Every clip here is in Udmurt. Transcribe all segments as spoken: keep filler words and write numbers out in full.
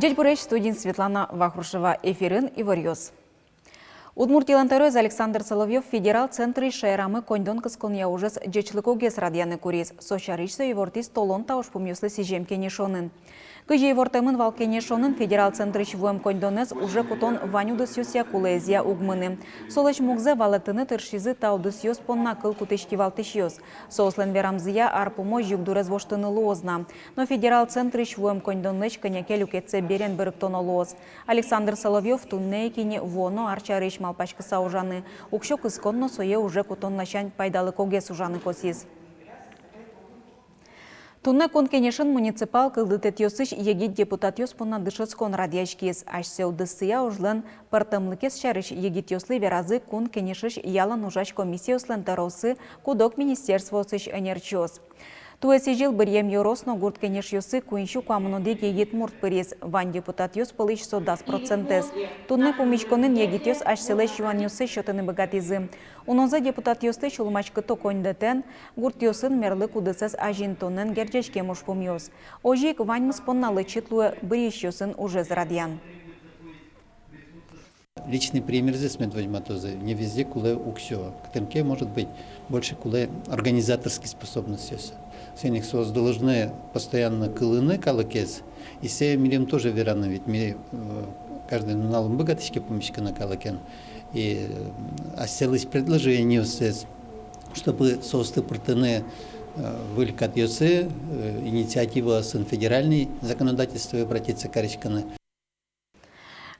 Ӟечбуресь, студиын Светлана Вахрушева, эфирын иворъёс. Удмуртилэн тӧроез Александр Соловьёв федерал центрысь шаерамы коньдон кысконъя ужез ӟечлыкогес радъяны куриз. Со сярысь со ивортӥз толон та ужпумъёслы сӥзем кенешонын. Кызьы ивортэмын вал кенешонын, федерал центрысь вуэм коньдонэз уже кутон вань удысъёсъя кулэезъя уг мыны. Солэсь мугзэ валэктыны тыршизы та удысъёс понна кыл кутӥсь кивалтӥсьёс. Соослэн верамзыя, ар пумозь югдурез воштыны луоз на. Но федерал центрысь вуэм коньдонлэсь кӧня ке люкетсэ берен берыктоно луоз. Александр Соловьёв туннэ ик ини вуоно ар сярысь малпаськыса ужаны, уксё кыскон но сое уже кутон ласянь пайдалыкогес ужаны косӥз. Туннэ Кун Кенешын муниципал кылдытэтъёсысь егит депутатъёс понна дышетскон радъяськиз. Асьсэ удысъя ужлэн пӧртэмлыкез сярысь егитъёслы веразы Кун Кенешысь ялан ужась комиссиослэн тӧроосы, куд-ог министерствоосысь ӧнерчиос. Туэ сӥзьыл быръем ёрос но гурт кенешъёсы куинь сю куамын одӥг егит мурт пыриз, вань депутатъёс пӧлысь со дас процентэз. Туннэ пумиськонын егитъёс асьсэлэсь юанъёссэс сётыны быгатӥзы. Унозэ депутатъёсты сюлмаськыто коньдэтэн, гуртъёсын мерлык удысэз азинтонэн герӟаськем ужпумъёс. Озьы ик ваньмыз понна лэчыт луэ быръисьёсын ужез радъян. Личный примерзэс мед возьматозы, не везде кулэ уксё. Кытын ке, может быть, больше кулэ организаторской способностьёс. Соин ик соос должны постоянно кылыны калыкез. И сое милем тоже вераны, ведь ми, э, каждый нунал ум быгатӥське пумиськыны калыкен. И, э, асьсэлэсь предложениоссэс, чтобы соосты пыртыны, э, выль катъёсы, э, инициативаосын федеральной законодательствое обратиться кариськыны.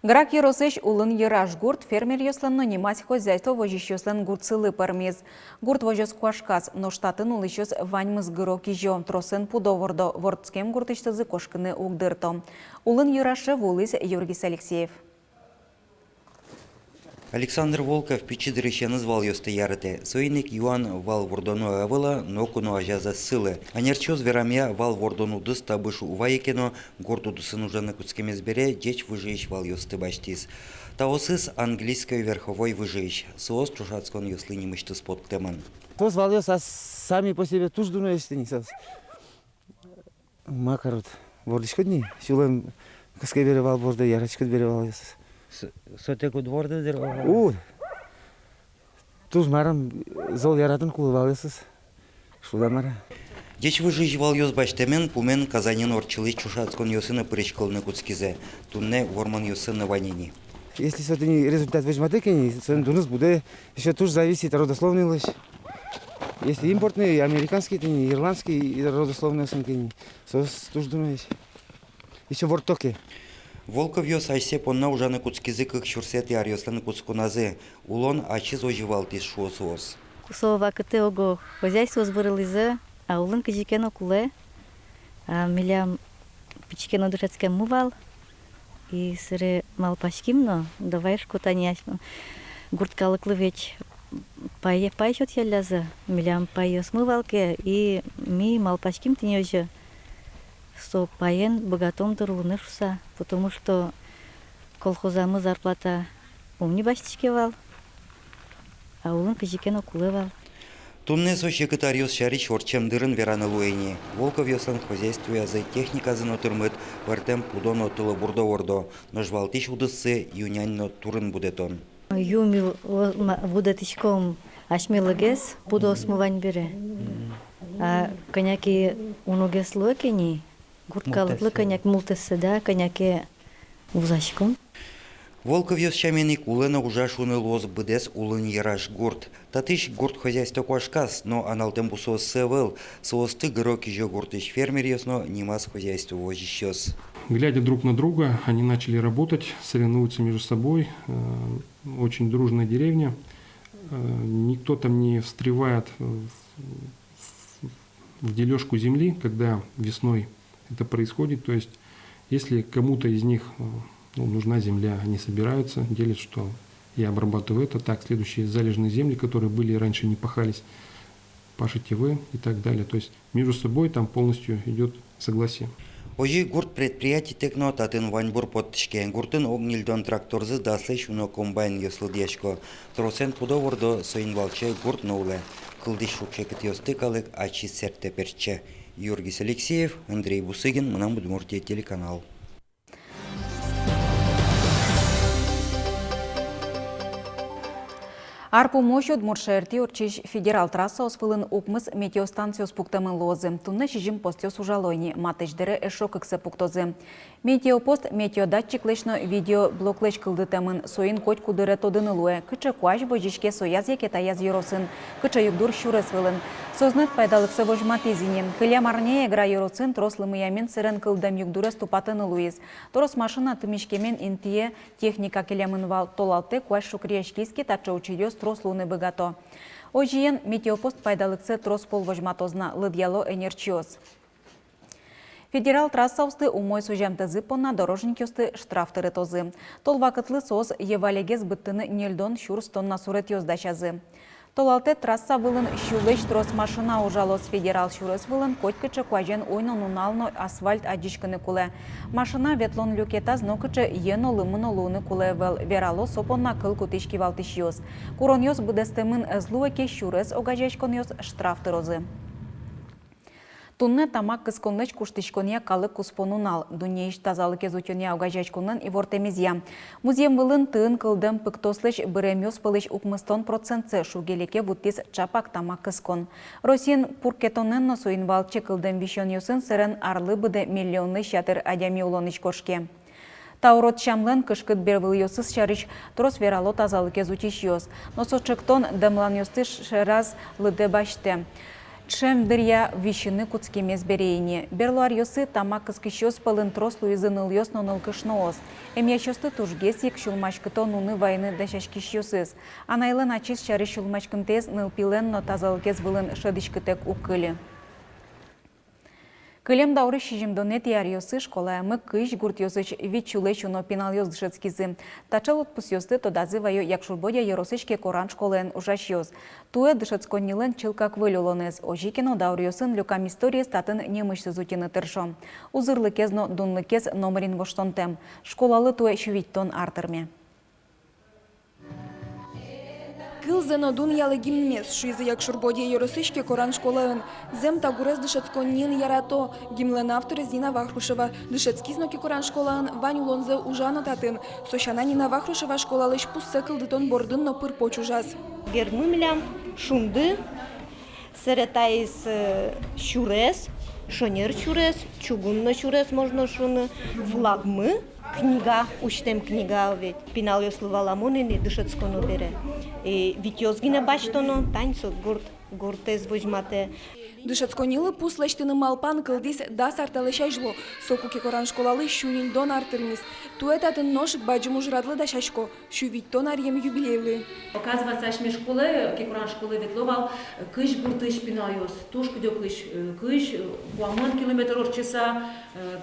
Грах ёросысь Улын Йыраш гурт фермеръёслэн но нимаз хозяйство возисьёслэн гуртсылы пӧрмиз. Гурт возёз куашказ, нош татын улӥсьёс ваньмыз гыро-кизё, тросэн пудо вордо, вордскем гуртысьтызы кошкыны уг дырто. Улын Йыраше вуылӥз Юргис Алексеев. Александр Волков пичи дырысеныз валъёсты яратэ. Соин ик юан вал вордоно-а, ӧвӧл-а, ноку но азяз ӧз сылы. Ӧнерчиос верамъя, вал вордон удыс табыш уг вайы ке но, гурт удысын ужаны кутскемез бере ӟеч выжыысь валъёсты басьтӥз. Таосыз английской верховой выжыысь. Соос чошатсконъёслы нимысьтыз поттэмын. Соос валъёс, а, сами по себе туж дуноесь ини соос. Ма карод, вордӥськод ни, сюлэм кыске бере вал борды, яратӥськод бере валъёсыз. С-, сотэк уд ворды дыр, о? Уд. Туж марым, зол яратыны кулэ валъёсыз. Шуод-а, мар-а. Ӟеч выжыысь валъёс басьтэмен пумен Казаньын ортчылӥсь чошатсконъёсы но пыриськылыны кутскизы. Туннэ вормонъёссы но вань ини. Если со тӥни результат возьматэ ке ни, соин дуныз будэ, ещё туж зависит родословнойлэсь. Если импортный, американский, тӥни ирландский родословнойёсын ке ни, соос туж дуноесь. Ещё вордто ке. Волковъёс асьсэ понна ужаны кутскизы кык сюрсэтӥ аръёслэн кутсконазы. Улон ачиз озьы валтӥз, шуо соос. Со вакытэ ог-огъя хозяйствоос вырылӥзы, а улын кызьы ке но кулэ, а милям пичи ке но дышетскеммы вал. И собере малпаським но, давай, шуко, тани асьме гурт калыклы ведь пае, пай сётъяллязы, милям паёсмы вал ке, и ми малпаським тӥни озьы, со паен быгатом дыр улыны шуса, потому что колхозамы зарплата ум ни басьтӥське вал, а улын кызьы ке но кулэ вал. Туннэ со секыт аръёс сярысь ортчем дырын вераны луэ ини. Волковъёслэн хозяйствоязы техниказы но тырмыт, пӧртэм пудо но тылобурдо вордо, нош валтӥсь удыссы ю-нянь но турын будэтон. Ю ми о-, ма-, будэтӥськом асьмелыгес, пудоосмы вань бере. А кӧня ке уногес луэ ке ни, гурт калыклы кӧня ке, мултэссэ, да, кӧня ке вузаськом. Волковъёс сямен ик улэ но ужа шуыны луоз быдэс Улын Йыраш гурт. Татысь гурт хозяйство куашказ, но аналтэм бусыоссы ӧвӧл, соосты гыро-кизё гуртысь фермеръёс но нимаз хозяйство возисьёс. Глядя друг на друга, они начали работать, соревнуются между собой. Э, очень дружная деревня. Э, никто там не встревает, э, в, в, в делёжку земли, когда весной это происходит. То есть, если кому-то из них, э, ну, нужна земля, они собираются, делят, что я обрабатываю это, так, следующие залежные земли, которые были раньше, не пахались, пашете вы и так далее. То есть между собой там полностью идёт согласие. Озьы гурт предприятитэк но татын ваньбур поттӥське. Гуртын ог ньыльдон тракторзы, даслэсь уно комбайнъёс лыдъясько. Тросэн пудо вордо, соин валче гурт но улэ. Кылдӥсь шуг-секытъёсты калык ачиз сэрттэ-пертчэ. Юргис Алексеев, Андрей Бусыгин, «Мынам Удмуртие» телеканал. Ар пумозь Удмурт шаертӥ ортчись федерал трассаос вылын укмыс метеостанциос пуктэмын луозы. Туннэ сизьым постъёс ужало ини, матысь дыре эшшо кыксэ пуктозы. Метеопост метеодатчиклэсь но видеоблоклэсь кылдытэмын, соин котькудӥре тодыны луэ, кыӵе куазь возиське сояз яке таяз ёросын, кыӵе югдур сюрес вылын. Соос но пайдалыксэ возьматӥзы ини. Кылем арняе Эгра ёросын трос лымыямен сэрен кылдэм югдурез тупатыны луиз. Трос машина тымиськемен интые техника келямын вал, толалтэ куазь шукыръяськиз ке, таӵе учыръёс трос луыны быгато. Озьыен, метеопост пайдалыксэ трос пол возьматоз на, лыдъяло ӧнерчиос. Федерал трассаосты умой сузямтэзы понна дорожникъёсты штраф тырытозы. Тол вакытлы соос йӧвалегес быдтыны ньыльдон сюрс тонна суретъёс дасязы. Толалтэ трасса вылын сюлэсь трос машина ужалоз. Федерал сюрес вылын котькыӵе куазен уй но, нунал но асфальт адӟиськыны кулэ. Машина ветлон люкетаз нокыӵе йӧ но, лымы но луыны кулэ ӧвӧл, верало со понна кыл кутӥсь кивалтӥсьёс. Куронъёс быдэстэмын ӧз луэ ке, сюрес огазеяськонъёс штраф тырозы. Туннэ тамак кысконлэсь куштӥськонъя калык куспо нунал. Дуннеысь тазалыкез утёнъя огазеяськонлэн ивортэмезъя, музъем вылын тыын кылдэм пыктослэсь быремъёс пӧлысь укмыстон процентсэ шуге-леке вуттӥз ӵапак тамак кыскон. Россиын пуркетонэн но соин валче кылдэм висёнъёсын сэрен арлы быдэ миллионлэсь ятыр адями улонысь кошке. Та урод сямлэн кышкыт бервылъёсыз сярысь трос верало тазалыкез утисьёс. Но со ӵектон дэмланъёсты шераз лыдэ басьтэ. Ӵем дыръя висьыны кутскемез бере ини. Берло аръёсы тамак кыскисьёс пӧлын трос луизы нылъёс но нылкышноос. Эмъясьёсты тужгес ик сюлмаськыто нуны вайыны дасяськисьёсыз. Анайлэн ачиз сярысь сюлмаськымтэез нылпилэн но тазалыкез вылын шӧдӥськытэк уг кыльы. Кылем даурысь сизьымдонэтӥ аръёсы школаямы кызь гуртъёсысь вить сюлэсь уно пиналъёс дышетскизы. Таӵе лыдпусъёсты тодазы ваё Якшур-Бӧдья ёросысь Кекоран школаын ужасьёс. Туэ дышетсконнилэн чылкак выль улонэз. Озьы ке но, дауръёсын люкам историез татын нимысьтыз утьыны тыршо. Узырлыкез но дунлыкез номырин воштонтэм. Школалы туэ сю витьтон ар тырме. Кылзэ но дунъялэ гимнмес, шуизы Якшур-Бӧдья ёросысь Кекоран школаын. Зэм, та гурез дышетсконниын ярато. Гимнлэн авторез Нина Вахрушева. Дышетскиз но Кекоран школаын, вань улонзэ ужа но татын. Со сяна Нина Вахрушева школалэсь пуссэ кылдытон бордын но пыр-поч ужаз. Гербмы милям шунды, сэре таиз, э, сюрес, шонер сюрес, чугунной сюрес, можно шуыны, флагмы, книга, усьтэм книга ведь. Пиналъёслы валамон ини дышетсконо бере. И витьёс гинэ басьтоно, тани со гурт, гуртэз возьматэ. Дышетсконнилы пус лэсьтыны малпан кылдӥз дас ар талэсь азьло. Соку Кекоран школалы сю ньыльдон ар тырмиз. Туэ татын нош ик бадӟым ужрадлы дасясько. Сю витьтон аръем юбилейлы. Оказывается, асьме школае, Кекоран школае ветло вал кызь гуртысь пиналъёс. Туж кыдёкысь, э, кызь, э, куамын километр ортчыса, э,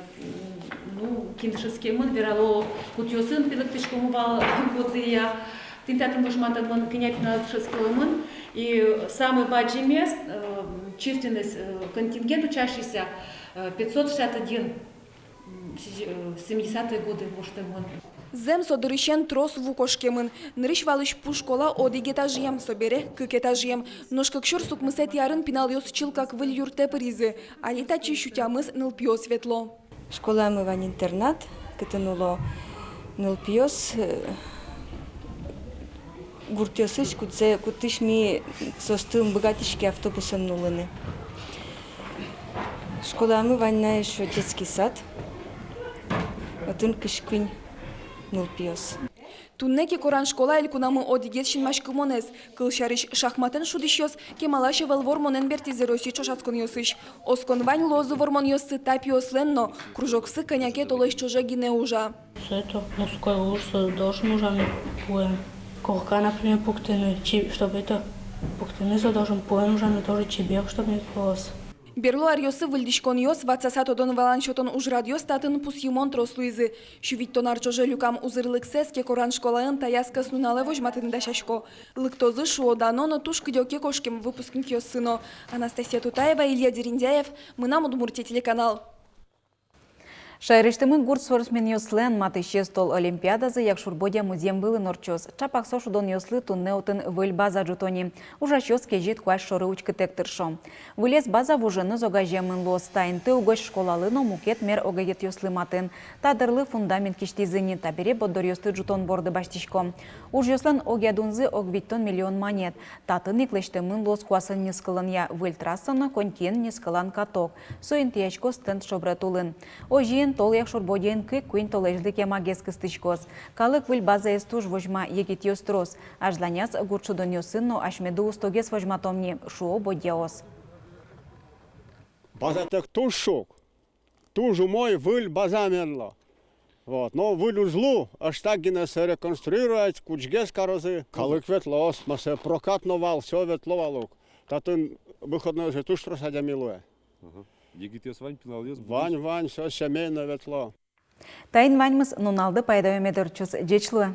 ну, кин дышетскемын, верало, кутъёсын пилыктӥськомы вал куддыръя. Тӥни татын возьматэмын, кӧня пинал дышетскемын. И самый бадӟымез, э, численность, э, контингент учащихся, э, пятьсот шестьдесят один. М, сизь-, э, семидесятые годы воштэмын. Зэм, со дырысен трос ву кошкемын. Нырысь валысь пу школа одӥг этажъем, собере кык этажъем. Нош кык сюрс укмысэтӥ арын пиналъёс чылкак выль юртэ пыризы. Али татчы сю тямыс нылпиос ветло. Школаямы вань интернат, кытын уло нылпиос, э, гуртъёсысь, кудзэ, кудысь ми соосты ум быгатӥське автобусэн нуллыны. Школаямы вань на ещё детский сад, отын кызь куинь нылпиос. Туннэ Кекоран школа элькунамы одӥгез синмаськымонэз. Кылсярысь, шахматэн шудӥсьёс кемалась ӧвӧл вормонэн бертӥзы Россия ӵошатсконъёсысь. Оскон вань луозы вормонъёссы та пиослэн но, кружоксы кӧня ке толэзь ӵоже гинэ ужа. Со это мужской уж, со должен ужаны пуэн. Корка, например, пуктыны, чи-, чтобы это пуктыны, со должен пуэн ужаны тоже чебер, чтобы не пуос. Берло аръёсы выльдӥськонъёс, ватсаса тодон-валан сётон ужрадъёс татын пусйымон трос луизы. Сю витьтон ар ӵоже люкам узырлыксэс Кекоран школаын таяз кӧснуналэ возьматыны дасясько. Лыктозы шуо-дано но туж кыдёке кошкем выпускникъёссы но. Анастасия Тутаева, Илья Дерендяев, «Мынам Удмуртие» телеканал. Шаерысьтымы гурт спортсменъёслэн матысез тол олимпиадазы Якшур-Бӧдья музъем вылын ортчоз. Чапак со шудонъёслы туннэ отын выль база ӝуто ни. Ужасьёс кезьыт куазь шоры учкытэк тыршо. Вылез база вуженыз огазеямын луоз. Та инты угось школалы но мукет мер огетъёслы матын. Та дырлы фундамент кисьтӥзы ни, табере борддоръёсты ӝутон борды басьтӥськом. Ужъёслэн огъя дунзы ог витьтон миллион манет. Татын ик лэсьтэмын луоз куасэн нискылонъя выль трасса но конькиен нискылан каток. Со интыяськоз стенд шобрет улын. Озьыен, тол Якшур-Бӧдьяын кык-куинь толэзьлы кемагес кыстӥськоз. Калык выль базаез туж возьма, егитъёс трос. Азьланяз гурт шудонъёсын но асьмеды устогес возьматом ни, шуо бӧдьяос. Базатэк туж шуг, туж умой, выль база мерло. Вот. Но выль уз лу, ӧжытак гинэ сое реконструировать, кутскем карозы. Калык ветлоз, ма сое прокат но вал, всё ветло вал ук. Татын выходной уже туж трос адями луэ. Ага. Егитъёс вань, пиналъёс? Вань, вань, всё семейно ветло. Таин ваньмыз, нуналды пайдаё мед ортчоз, ӟеч луэ.